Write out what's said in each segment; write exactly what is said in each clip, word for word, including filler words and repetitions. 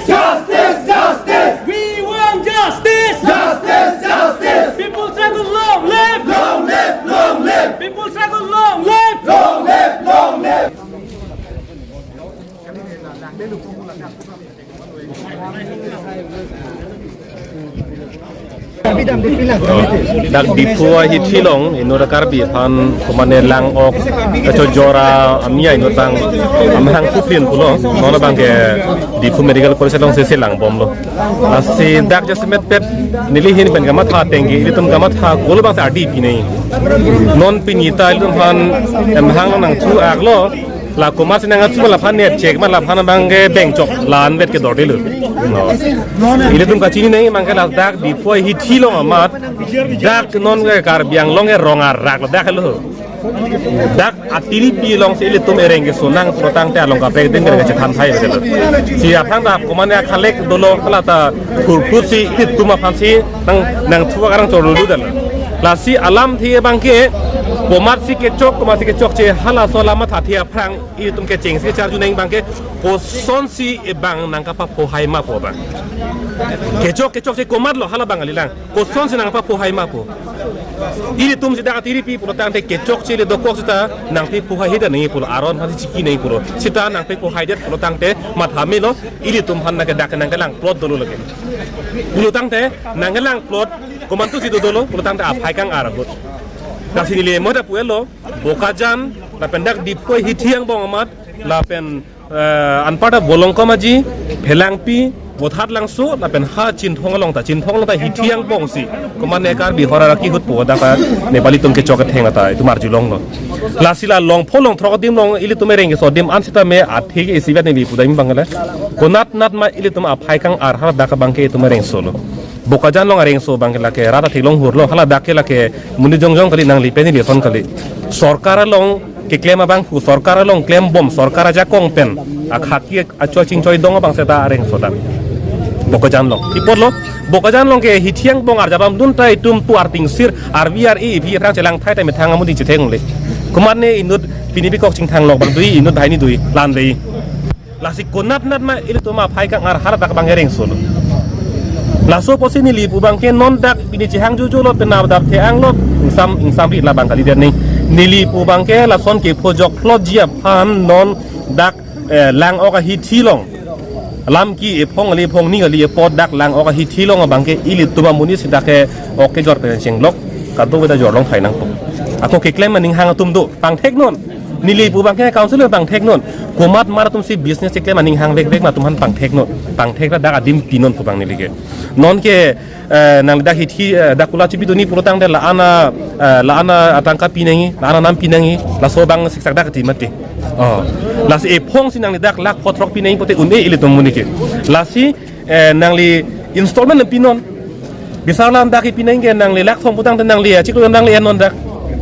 Justice, justice. We want justice. Justice, justice. People struggle, long live. Long live, long live. People struggle, long live. Long live, long live. Dak Diphu ahithi along inut Karbi aphan komatne lang-ok kachojor amia inut abang amahang kuplin pulo, non abangke Diphu Medical College alongsi selang bomlo. Lasi dak jasemet pet neli ahin pen kamatha ateng ke ilitum kamatha kolo abangsi ardi pinai. Non pini ta ilitum aphan amahang nangthu-aklo. La komatsi nangthu ma, laphan net check ma, laphan abangke bengchok la-an vet ke dordelo. No. Ilitum kachinine abangke ladak Diphu ahithi along amat dak non ke Karbi Anglong ke rong arak ladak lo. Dak atiripi alongsi ilitum ereng keso nang pulotangte along kaprek ding ke chethan thai betul. Si aphan ta komatne akhalek dolo hala ta kurput si ilitum aphansi nang nangthu-ak arang chorlu dal. Lasi alamthe abangke komatsi kechok, komatsi kechokche, halaso alam mathathe aphrang ilitum kechengsi charju nang abangke kosonsi abang nangkapaphohai ma pu abang. Kechok kechokche komatlo hala abang kalilang. Kosonsi nangpaphohai ma pu. Ilitum si dak atiripi pulotangte kechokche le dokok seta nangpaphohai hita nangji pulo, aron aphansi chiki nangji pulo. Seta nangpaphohaidet pulotangte matha melo, ilitum aphan nangke dak nangkelang plot dolo lake. Pulotangte nangkelang plot komantusi dodolo pulotangte aphai kang-ar ahut. Lasi neli mo ta pu-etlo, Bokajan lapen dak Diphu ahithi angbong amat lapen, eh, anparta Volongkom Aji, Phelangpi, Vothatlangso lapen ha Chinthong along ta, Chinthong along ta hithi angbongsi komatne Karbi hor arak ahut po dak Nepali atum kechok ketheng ta itum arjulonglo. Lasi la longpho longthrok adim along ilitum ereng keso adim an seta me athe ke isivet neli pudam abang le. Konat nat ma ilitum aphai kang-ar ha dak abangke itum ereng solo. Bokajan along areng so abangke lake rat atheklong hurlo, hala dak ke lake monit jongjong kali, nangli pen neli ason kali. Sorkar along keklem abang pu, sorkar along klembom, sorkar ajakong pen akhaki achoi chingchoi dong abang seta areng so dak. Bokajan along. Pi apotlo, Bokajan along ke hithi angbong arjabam dun ta itum pu artingsir, arvi ar-e iphi rang chelang thai ta methang amonit chetheng le. Komatne inut pini pikok chingthang lok bang dui, inut banghini dui, lan dei. Lasi konat nat ma ilitum aphai kang-ar ha dak abang ereng solo. Laso apotsi neli pu abangke non dak pini chehang juju lo, penap dap the-ang lo, ingsam ingsam ri labang kalidet ni. Neli pu abangke lason kephojok plotji aphan non dak, eh, lang-ok ahithi along. Lam ki ephong kali, ephong ni kali, epot dak lang-ok ahithi along abangke ilitum amonit si dak ke ok kejor pen chenglok, kadokave ta jorlong thai nangpo. Ako keklem aning hang atum do, pangthek non. Neli pu abangke council pangthek non. Komat mar atumsi business keklem aning hang vek vek ma atum aphan pangthek non. Pangthek ra dak adim pinon pu abang neli ke. Non ke, eh, nang dak hithi, eh, dak kulat chipi duni pulotangte la-an a, eh, la-an atangka pinangji, la-an anam pinangji, laso abang siksak dak ti mati. Oh. Lasi ephongsi nangli dak lakh phothrok pinangji pote un-e ilitum amonit ke. Lasi, eh, nangli installment pinon. Bisar lam dak ipinangji ke nangli lakh thom putangte nangli achiklo nangli non dak.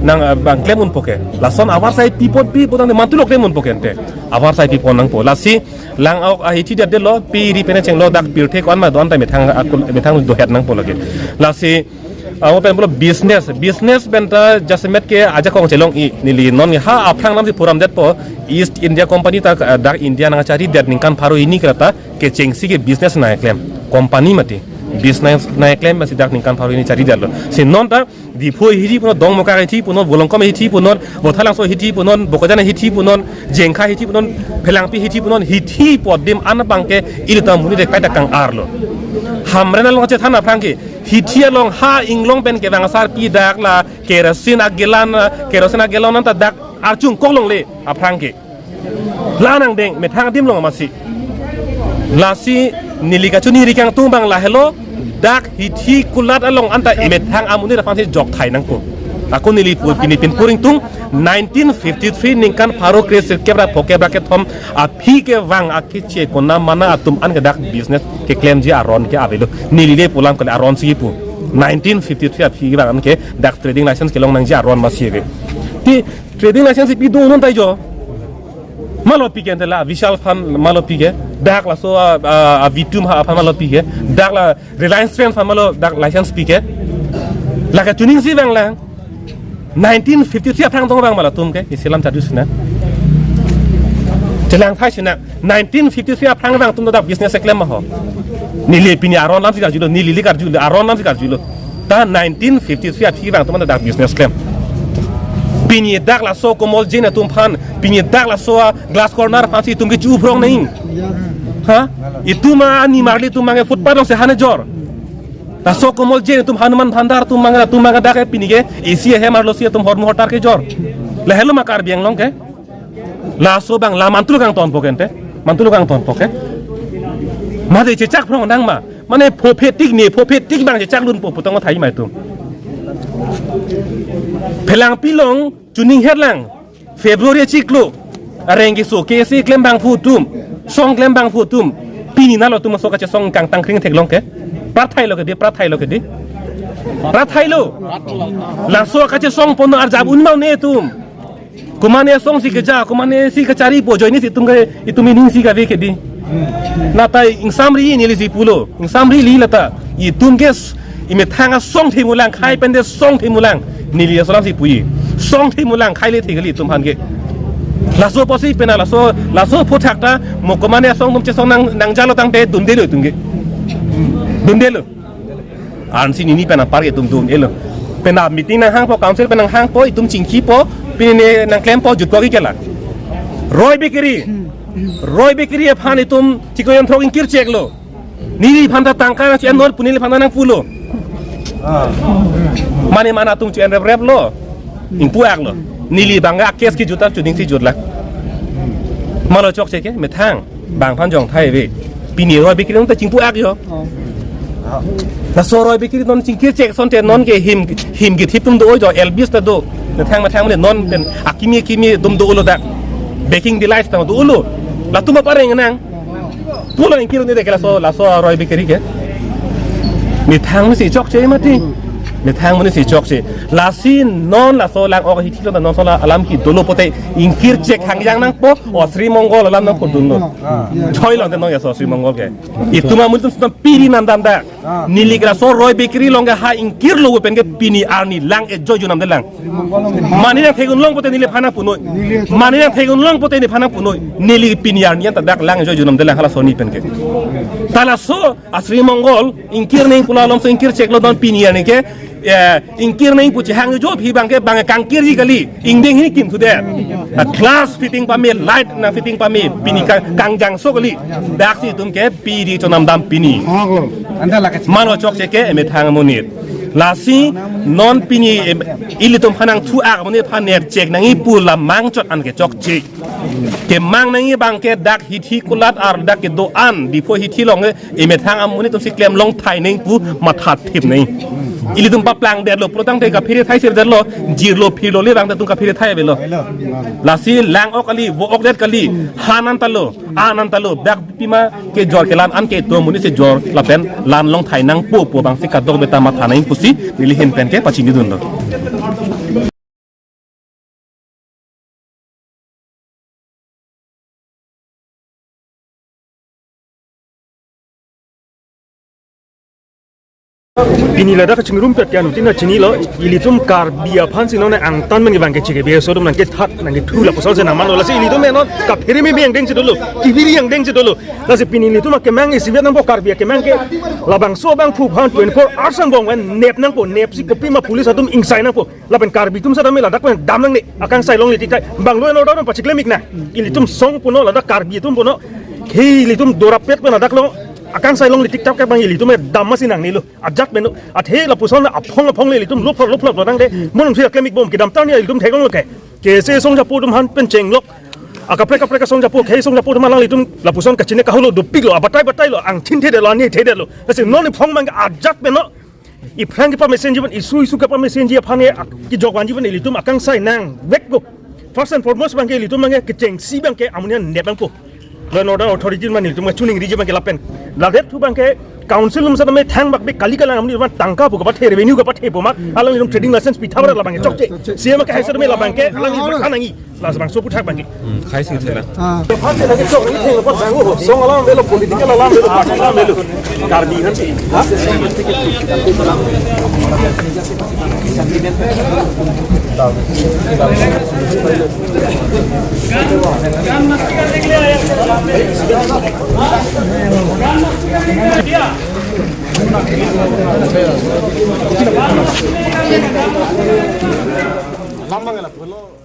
Nang, eh, abang klem unpo ke. Lason avarsai pi apot pi putangte mantu lo klem unpo ke ante. Avarsai pipon nangpo. Lasi lang-ok ahithi det detlo, pi ri pen chenglo, dak pirthe ko-an ma do-an ta methang akul, methang dohet nangpo lake. Lasi, ah, pen pulo business, business pen ta jasemet ke ajakong chelong-i, neli non ha aphrang namsi phuram detpo, East India Company ta, ah, dak India nangcharidet ningkan pharo hini ke la ta kechengsi ke business nangklem, company mati. Business nangklem masi dak ningkan pharo hini charidetlo. Si non ta Diphu ahithi punon, Dongmukak ahithi punon, Volongkom ahithi punon, Vothatlangso ahithi punon, Bokajan ahithi punon, Jengkha ahithi punon, Phelangpi ahithi punon, hithi apot adim an abangke ilitum amonit ke kaita kang-arlo. Hamren along chethan aphrang ke, hithi along ha inglong pen kevang asarpi dak la kerosene agelan, kerosene agelan anta dak archung koklongle aphrang ke. La nangdeng, methang adim along amatsi. Lasi neli kachini ri kangtung abang lahelo, dak hithi kulat along anta methang amonit aphansi jok thai nangpo. Ako neli pu pini pinpur ingtung, nineteen fifty-three ningkan pharo kre sirkep ra phokep ra kethom aphi kevang akeche konat mana atum an ke dak business keklemji aron ke avelo. Neli le pu alam kali, aronsi pu. Nineteen fifty-three aphi kevang an ke dak trading license kelong nangji aron masi ave. Ti trading license pi do non ta jo. Malo pi ke ante la Vishal aphan malo pi ke. Dak laso a, a, a Vitum ha aphan malo pi ke. Dak la Reliance Trend aphan malo dak license pi ke. Lake chuning si vang lang. Nineteen fifty-three aphrang tong vang ma latum ke. Isi alam chadu sina. Lang thai sina nineteen fifty-three aphrang abang atum ta dak business keklem ma ho. Neli pini aron alam si karjulo, neli ili karjulo, aron alam si karjulo. Ta nineteen fifty-three aphi abang atum ta dak business klem. Pini dak laso Komol Jain atum aphan, pini dak laso a glass corner aphan si itum ke chu-u phrong nangji. Ha? Itum a nimarli atum abang ke footpath along si han kejor. Laso Komol Jain atum, Hanuman Bhandar atum abang, atum abang dak ke pini ke A C ahem arlo si atum hormu hortar kejor. Lahelo ma Karbi Anglong ke. Laso abang la mantu lo kangtonpo ke ante. Mantu lo kangtonpo ke. Mate chechak phrong nang ma. Mane phophe tik ne, phophe tik abang chechak lunpo pu tong thai ma itum. Phelangpi along chuning herlang. February chiklo. Areng keso, K S A klem abangphu atum. Song klem abangphu atum. Pini nalo atum aso kachesong kangtang kring theklong ke. Prat thailo ke dei, prat thailo ke dei. Prat thailo. Laso kachesong pon arjap un ma un-e atum. Komatne asong si keja, komatne si kacharipo, ajoine si itum ke, itum ining si kave ke dei. Lata ingsamri neli si pulo, ingsamri ili lata. Itum ke s-, imethang asong themulang, khai pen de song themulang. Neli laso alam si puji. Song themulang, khai le the kali itum aphan ke. Laso apotsi pena laso, laso aphuthak ta, mo komatne asong atum chesong nang, nangjalo tangte, dunde lo itum ke. Dunde lo. Ansi nini pen apar ke itum dun-elo. Pen a meeting nanghangpo, council pen nanghangpo, itum chingkipo, pini nangklempo, jutpo ke la. Roy Bakery. Roy Bakery aphan itum chiklo jon throk ingkir cheklo. Neliphan ta tangka nang chi-en non pu neliphan ta nangpulo. Mane mane atum chi-en rep rep lo. Ingpu-ak lo. Neli abang ke a case kejut ta chuning si jutlang. Malo chokche ke, methang. Bang aphan jong thai ave. Pini Roy Bakery along ta chingpu-ak jo. Oh. Laso Roy Bakery non chingkir chek asonte non ke him, him kethip atum do jo, Elvis ta do. Methang methang mane non pen akimi akimi atum dolo dak. Baking Delights ta dolo. Latum apa reng nang. Pulang ingkir un-e dei ke laso, laso Roy Bakery ke. Methang mane si chokche mati. Methang mane si chokche. Lasi non laso lang-ok hithi lo non laso la alam ke dolo pote ingkir chek hangjang nangpo, o Sri Mongol alam nangpudunlo. Choi lo te non ya so Sri Mongol ke. Itum amonit atum sudah piri nandam dak. Neli ke laso Roy Bakery along ke ha ingkirlo pen ke pini arni lang ejo junam de lang. Mane nangtheklong pote neliphan nangpunoi. Mane nangtheklong pote neliphan nangpunoi. Neli pini arni an ta dak lang ejo junam de lang halaso arni pen ke. Ta laso a Sri Mongol ingkir nangji pu la alom so ingkir cheklo non pini arni ke. Eh, ingkir nangji pu chehang jo aphi abang ke bang kangkirji kali. Ingdeng hini kim thu de. A glass fitting pame, light nangfitting pame. Pini ka kangjangso kali. Dak si itum ke piri chonam dam pini. Mano chokche ke emethang amonit. Lasi non pini em, ilitum aphan nangthu-ak amonit aphan nerchek nangji pu la mangchot an ke chokche. Kemang nangji abang ke dak hithi kulat ar dak kedo-an Diphu hithi along ke emethang amonit atum si klemlong thai nangji pu matha thip nangji. Ilitum paplangdetlo, pulotangte kaphere thai sirdetlo, jirlo phirlo le abang ta itum kaphere thai avelo. Lasi lang-ok kali, vo-ok det kali, han an ta lo, an an ta lo, dak pima kejor kelan an ke itum amonit si jor lapen lanlong thai nangpo pu abang si kadokave ta matha nangji pusi neli ahin pen ke pachinidunlo. Pini ladak kachingrumpet ke anuttin ta chinilo, ilitum Karbi aphan si non angtan men ke bang ke chike biaso atum nangkethat nangkethu lapuson si nangmanlo, lasi ilitum non kaphere meme angdeng si dolo, kiviri angdeng si dolo. Lasi pini ilitum akemang isivet nangpo, Karbi akemang ke labangso abangphu aphan twenty-four hours angbong pen nep nangpo, nep si kopima police atum ingsai nangpo. Lapen Karbi atum setame ladak pen dam nangne, akangsai longle tik thai. Bang law and order pachiklemik nang. Ilitum song puno ladak Karbi atum puno. He ilitum dorapet pen ladak lo. Akangsai longle tik thai ke bang ilitum dam masi nangnelo. Ajat pen lo. Athe lapuson aphong aphong le ilitum lophlop lophlop lo nang de. Monung suya klemik bom kedam tarni ilitum theklonglo ke. K S A song japo atum aphan pen chenglok. Akaprek kaprek asong japo, khei song japo atum alanglitum lapuson kachine kaholo dopiklo, abatai batailo, angthin thedetlo, ani thedetlo. Lasi non iphong bang ajat pen lo. Iphrang kepamesenji pen, isu isu kepamesenji aphan ke ak-, kejok vanji pen ilitum akangsai nangvekpo. First and foremost bang ke ilitum bang ke kechengsi bang ke amonit nep nangpo. Law and order authority man ilitum chuningriji bang ke lapen. Ladet thu bang ke council atum setame thangbak be kali kalang amonit man tangka pu kapathe, revenue kapathe pu mat, alanglitum trading license pitha ba labang ke chokche. C M ke hai setame labang ke alangli matha nangji. Labangso aphuthak bang ke. Hmm, khai si thela. Ah. Song alam avelo, political alam avelo, party alam avelo. Karbi kan si. Ha? Lam bang la pulo.